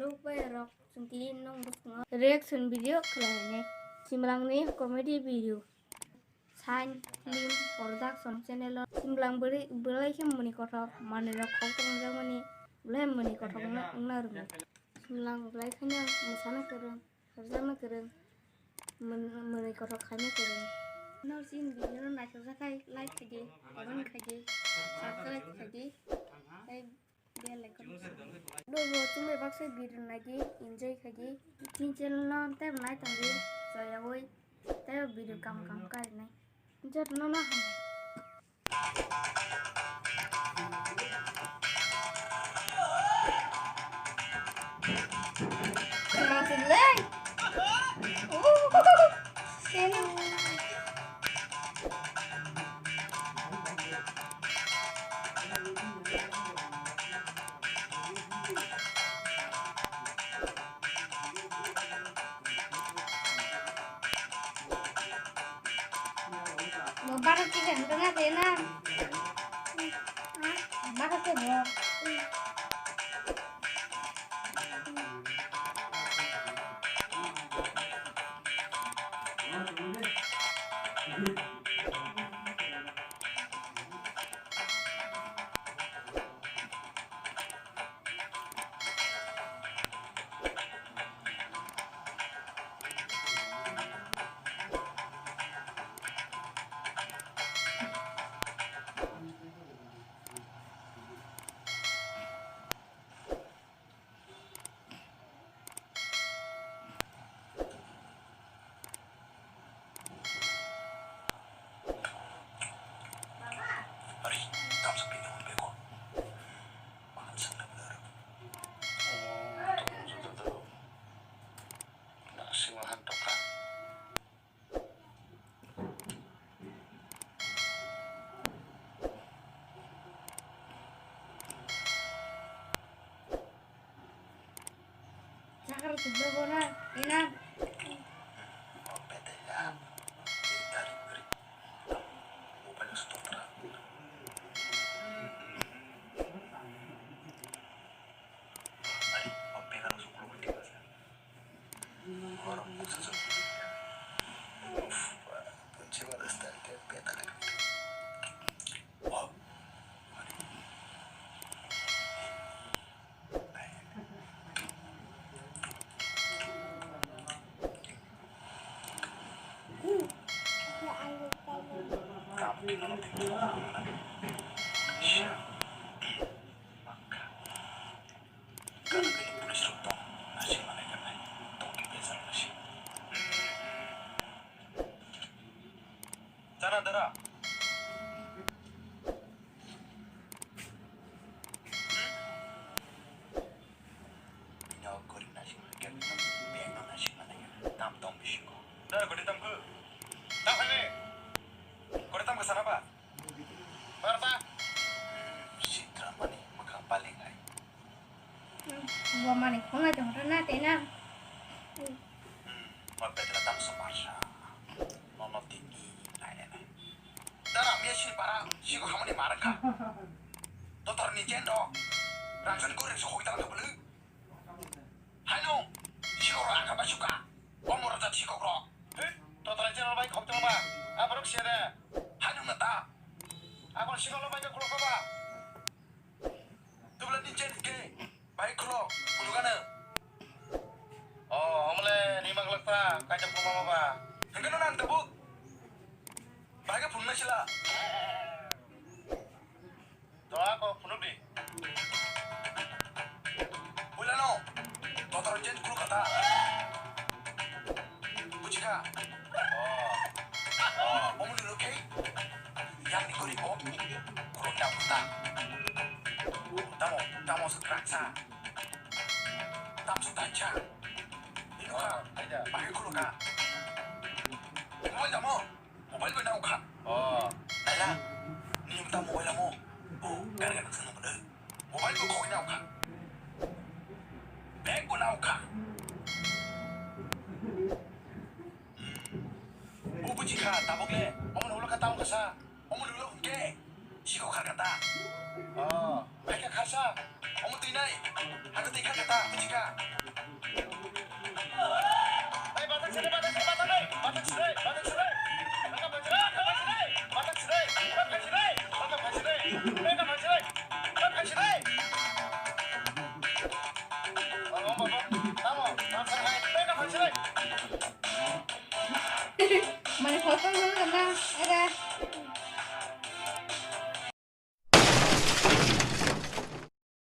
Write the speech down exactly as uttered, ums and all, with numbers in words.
Rok bai rok chwng tini nwng bwskango reaction video khlainai. Simrangni comedy video. Sign Film Production channel o Simrang bwrwi, bwlai khe muni kothok manwi rok khok tongjakmani, bwlai muni kothok wngna, wngna rwmani. Simrang bwlai kheno mwsana kwrwng, rwjakna kwrwng, mwn-, mwnwi kothok khaina kwrwng. No chini video no naithokjak khai like khaidi, comment khaidi, subscribe khaidi, tei bell icon. Bo bo chumui baksa video naidi, enjoy khaidi. Chini channel no tei bo nai tongdi, joyaui tei video kam kam karinai. Jotono no hambai. Mo baro chicken to na de na. Baro to mo. Ari, tamsa pini hwn bego. Makan sangna benar. Oh, tong sudah tahu. Nasi makan toka. Sakar sudah bona, ina. Chana dara. Bini o gori nasing mani khe, bag no nasing mani khe, tam tong bisingo. Dara gori tam khe? Tam khe ne? Gori tam khe sana ba? Bar ba? Sitra mani mwkhang paling ai. Bo mani khongai tong rwna tei na. Hmm, ma bedra tam so marsa. Nono tini nai nai nai. Dara, miya sini para, siko hamani marka. Dotor ni jendo. Rangsan goreng so hoi tang bulu. Haino, siko ro angka basuka. Omor jat siko ro. He, dotor ni jendo bai khok tong ba. Aborok sere. Haino nata. Abor siko lo bai ka khulok ba. Tubla ni jen ke, bai khulo, phunukano. Oh, omle ni maglak ta, kaisa phunukma ba. Hengkeno nang tabuk. Bai ke phunukna sila. To ako phunuk di. Bulano, totor jen khuluk kata. Bujikha? Oh. Oh, omoni rokhe. Yang ni gori bo. Kurok da buta. Tamo, tamo se kraksa. Tam su tancha. Ino ka. Aja. Bagi kulo ka. Mobile tamo. Mobile bai nao ka. Oh. Aja. Ni ta mobile amo. Oh, gar gar sana pada. Mobile bo koi nao ka. Bag bo nao ka. Bo buji kha, tabok le, omo ni ulo kha tamo kha sa, omo ni ulo hwnkhe, siko khar kha ta. Oh. Hai kha khar sa, omo twi nai, hano twi kha kha ta, buji kha. Photo nang na, ada.